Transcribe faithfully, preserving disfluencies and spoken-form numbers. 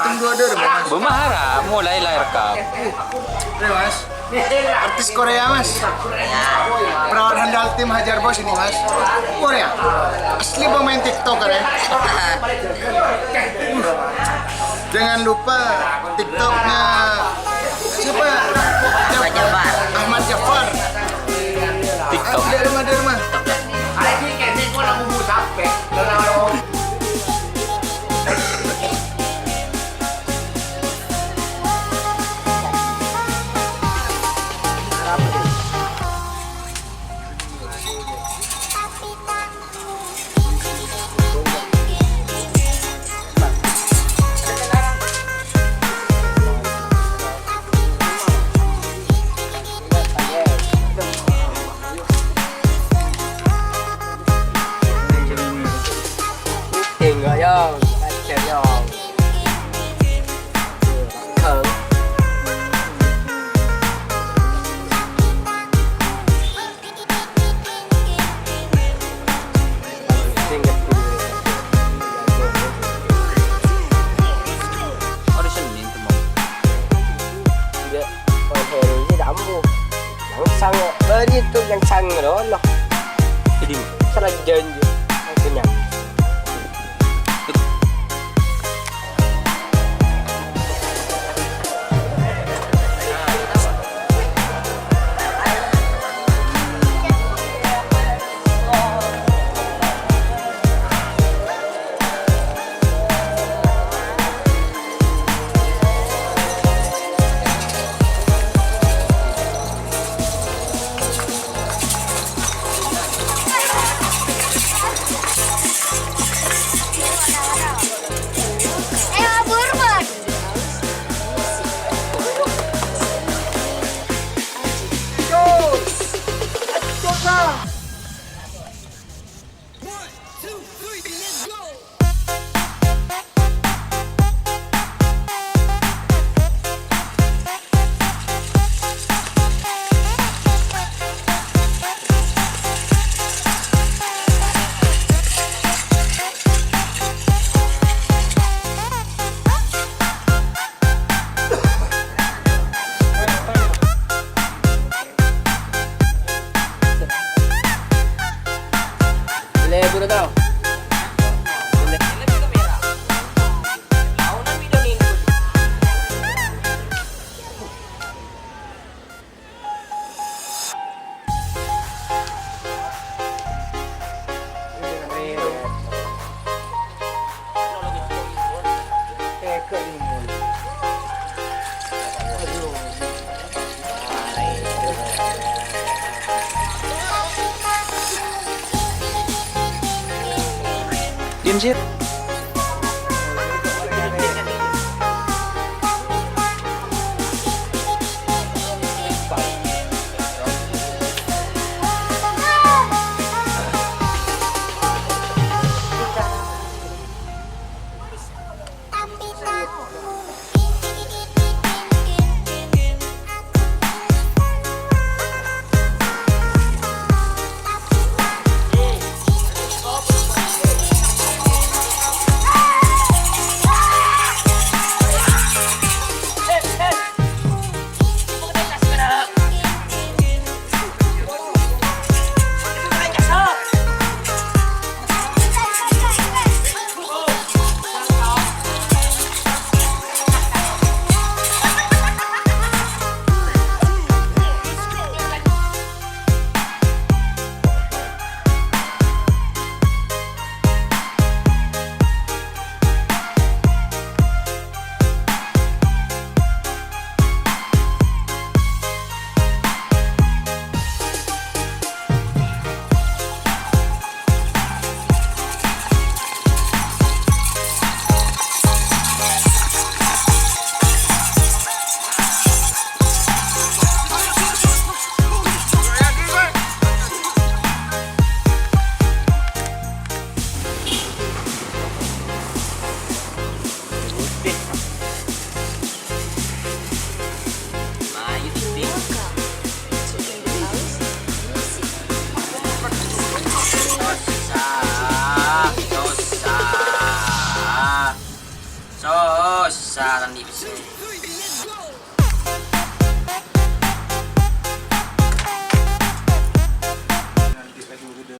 Bâ' mahara, mulai lahir ka. Ini, Mas. Artis Korea, Mas. Perawan handal tim Hajar Bos ini, Mas. Korea. Asli pemain TikToker, ya. Jangan lupa TikToknya siapa? Ahmad Jafar. Ahmad Jafar. TikTok. Ah, dari rumah, dari rumah. Tinggal, Yong. Ajar, Yong. Kau. Hari Senin, teman. Iya, hari ini kamu. Yang sang, bari itu yang sang rono. Jadi, salah janji. Aku nyam. Din, Sir. Saran di pèssè.